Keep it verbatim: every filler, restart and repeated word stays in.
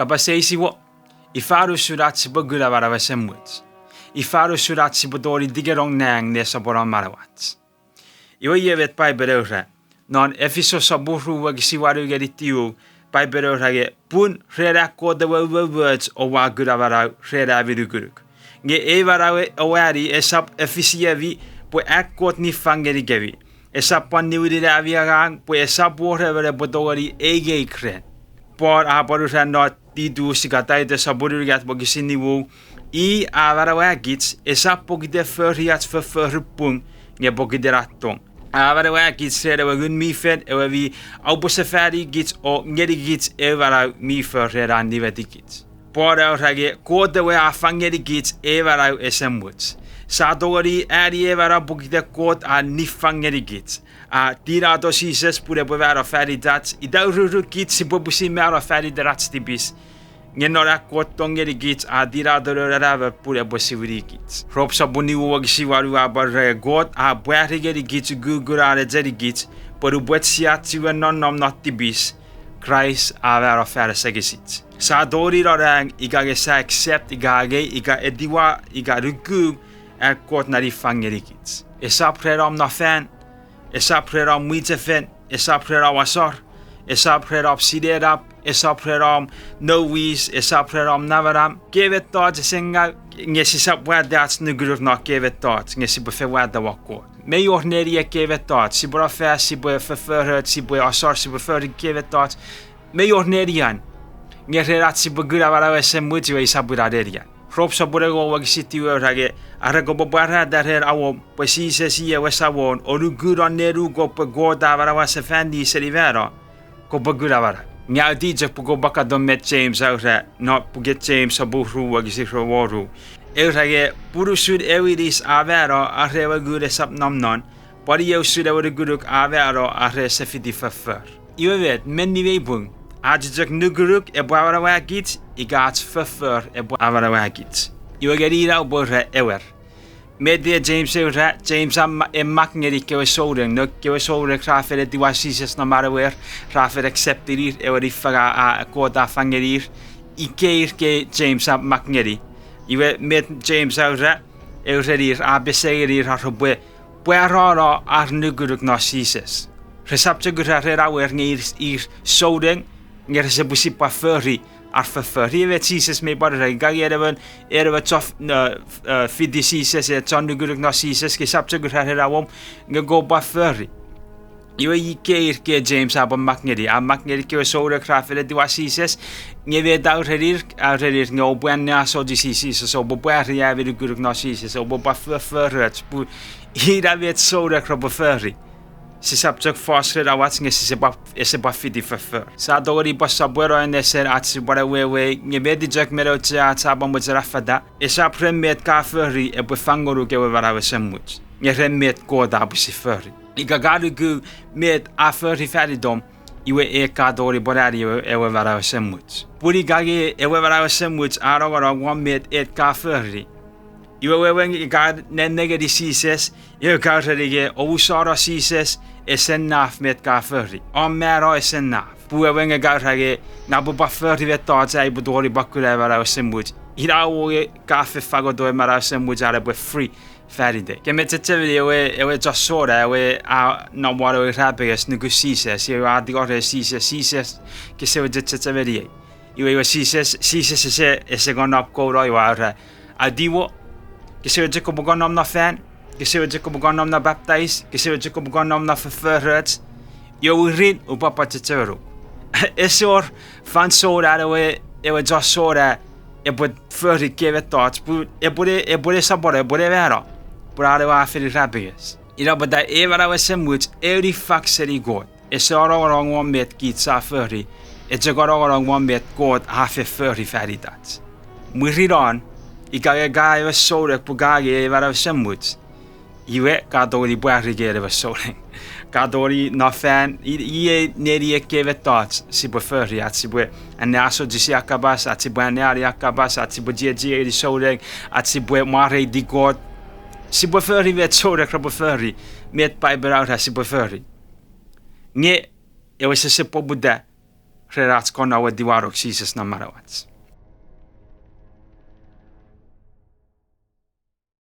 Kapas eis, iwe, ifa usun ach sipwe kuna manau esemuch? Ifa usun ach sipwe tongeni tikenong nang ne soponon manauach? Iwe iei met Paipen e ura. Non Efisos sopun ru wokisin wanu ngeni tiu, Paipen e ura nge, pun ren an Kot ewe umoumoch oua kuna manau ren ami nukunuk. Nge ei manau oua ani esap efisiemi pwe an Kot niffang ngenikemi. Esap pwan niwinin ami angang pwe esap wor emon epwe tongeni eingeing ren. Paul a pwan ura non Titus ika Taitus sopun unungat wokisin nimu, i a manauakich esap pokiten fori ach fofforun pung, nge pokiten an tong. A manauakich ren ewe Ngun mi Fel ewe mi aupwe sefanikich o ngenikich ew manau mi for ren an nimetikich. Paul a ura nge Kot ewe a fang ngenikich ei manau esemuch. Sia tongeni ani ei manau pokiten Kot a niffang ngenikich. A tinato Jises pun epwe mano fan itach, ita ururun kich sipwe pwisin mano fan iten ach tipis. Nge non an Kot tong ngenikich a tinato Noun Anamon pun epwe siwinikich. Rom sopun nimu wokisin wanu a pwan ura nge Kot a pwari ngenikich ukukun an echenikich, pwe nupwen sia chiwen nonnom non tipis, Kraist a mano fan asengesich. Sia tongeni no nang ika nge sia accept ika angei ika etiwa ika nuku an Kot na niffang ngenikich. Esap ren om no fan, esap ren om mwichefen, esap ren om asor, esap ren om sinenap, esap ren om nouwis, esap ren om namanam. Kei mettoch ese ngau, nge sisap wata ach nukunuk non kei mettoch, nge sipwe fen wata won Kot. Mei wor neni ekkei mettoch, sipwe no fan, sipwe fofforoch, sipwe asor, sipwe fori kei mettoch. Mei wor nenian. Nge ren ach sipwe kuna manau esemuch iwe esap ina nenian. Rom sopun engon wokisin tiwe a ura nge, are kopwe pwarata ren awom pwe Jises i ewe Samon, o nuku non nenukom pwe Kot a manauasefani seni mano, kopwe kuna manau. Nge autichok pwe kopwe katon met James a ura non puken James sopun ru wokisin rue me wonu. E ura nge, pun usun ew inis a mano are ewe ngun esap nom non, pwan iei usun ewe nukunuk a mano are ese fiti foffor. Iwe met, menni mei pung, ach chok nukunuk epwe amanauakich ika ach foffor epwe amanauakich? Iwe ngeni ina upwe ura ewer. Met e James e ura, James a ma-, e mak ngeni kewe souneng, non kewe souneng ra fen etiwa Jises non manauer, ra fen accept-ini ewe niffang a, a Kot a fang ngenir, ikeir kei James a mak ngeni. Iwe met James a ura, e urenir, a pesei ngenir ar repwe pwarano ar nukunuk non Jises. Resap chok ura ren awer nge ir, ir souneng, nge rese pwisin pwan fori ar foffor. Iwe met Jises mei pwan ura, ika nge en emon, en emon chon, e, fiti Jises, e chon nukunuk non Jises, kesap chok ura ren awom, nge kopwe pwan fori. Iwe ikeir kei James a pwan mak ngeni, a mak ngeni kewe souneng ra fen etiwa Jises, nge met a urenir, a urenir nge oupwe anneasochisi Jises, oupwe pwari ami nukunuk non Jises, oupwe pwan fofforoch, pun ina met souneng repwe fori. Sisap chok fos ren awach nge sise pwan, ese pwan fiti foffor. Sia tongeni pwan sopweno nesen ach sipwe ne wewe, nge met chok mi auchea ach sipwe mochen affata, esap ren met ka fori epwe fang ngonuk ewe manau esemuch, nge ren met Kot a pwisin fori. Ika ka nuku met a fori fan itom, iwe e ka tongeni pwan ani ewe, ewe manau esemuch. Pun ika nge ewe manau esemuch a nongonong won met et ka fori, iwe wewen ika nennengeni Jises, iwe ka ureni nge omusano Jises, ese naf met ka fori. Om mano ese naf. Pun wewen nge ka ura nge, ngang upwe pwan fori mettoch ai upwe tongeni pwan kuna manau esemuch. Ina wonge ka fen fangoto manau esemuch are epwe free fan itei. Ke me chechemeni ewe, ewe chon sona, ewe a nom won ewe irapenges nukun Jises, ewe a tingor Jises, Jises, kese ewe chechemeni ei. Iwe, iwe Jises, Jises ese, ese kon nom kouno, iwe a ura, atiwo, kese ewe chok kopwe kon nom non fan, kese ewe chok kopwe kon nom non papatais, kese ewe chok kopwe kon nom non fofforoch, iwe mwirin upwe pwan chechemenuk. Ese wor fansoun an ewe, ewe chon sona epwe fori kei mettoch, pun epwene, epwene sopwono, epwene mano, pun an ewe a fen irapenges. Ina pwata ei manau esemuch eu niffang seni Kot. Ese anongonong won met kich sa fori, e chok anongonong won met Kot a fen fori fan itach. Mwirin non, ika nge ka ewe souneng pun ka angei ei manau esemuch, iwe ka tongeni pwari nge en ewe souneng. Ka tongeni no fan, i-, iei neni ekkei mettoch sipwe fori, ach sipwe anneasochisi an kapas, ach sipwe anneani an kapas, ach sipwe chiechi ngeni souneng, ach sipwe mwareiti Kot. Sipwe fori met souneng repwe fori, met Paipen a ura sipwe fori. Nge ewe sese poputa, ren ach kon awetiwanong Jises non manauach.